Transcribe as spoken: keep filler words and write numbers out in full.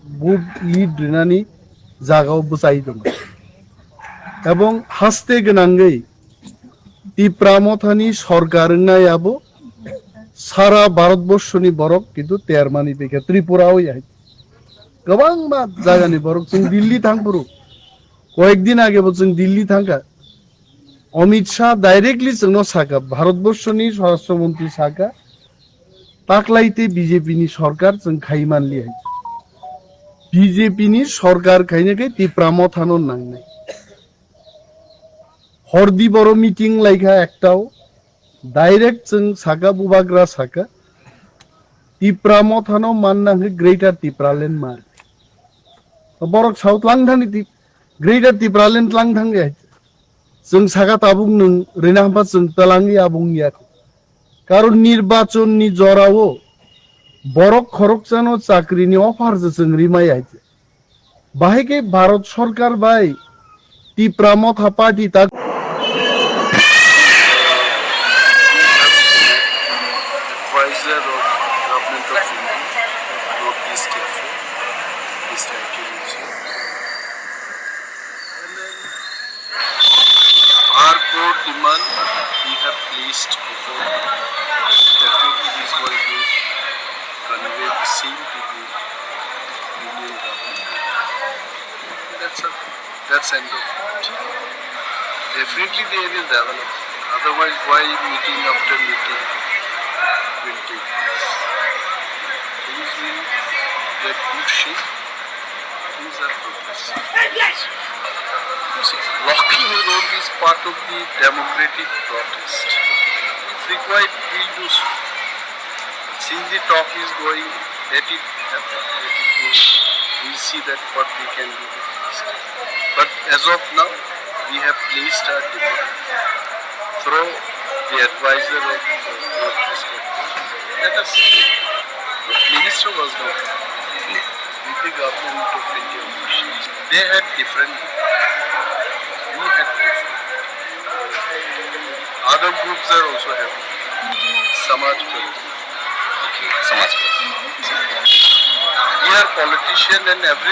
Vote lead rinani jagao bwchai tongo. Ebong haste gwnangwi Tipra Mothani sorkar wngnai abo sara Bharatborshoni borok kintu termani pekha Tripura oi hai. Kwbangma jagani borok chwng Delhi thangphuru. Koyekdin age bo chwng Delhi thangkha. Amit Shah directly chwngno sakha, Bharatborshoni Swarashtra Montri sakha, taklaite B J P ni sorkar chwng khai manli hai. B J P ni sorkar khaina khe Tipra Mothano nangnai. Hordi boro meeting laikha ektao, direct chwng sakha, Bubagra sakha, Tipra Mothano manna hwnkhe Greater Tipraland mar. Borok sao tlang thani Tip-, Greater Tipraland tlang thang ya. Chwng saka tabuk nwng rina hwnba chwng twlangwi abo wngya kho. Karon nirbachon ni jorao borok khoroksano chakri ni offer se chwng rimai hai. Bahai khe Bharat Sarkar bai Tipra Motha Party tak Advisor of Government of India, North East Affair, Mister Akhil Vijay. Our core demand we have placed before. Definitely he is going to convey the same to the Union Government. That's a, that's end of it. Definitely they will develop. Otherwise, why meeting after meeting will take place? Things will get good shape. These are protests. You see, blocking the road is part of the democratic protest. If required, we'll do so. Since the talk is going, let it happen, let it go. We'll see that what we can do. But as of now, we have placed our demand through the advisor of, uh, North East Affair. Let us see. The minister was not with the government of India officials. They had different, we had different. Other groups are also having. Samaj Party. Samaj Party. We are politician and every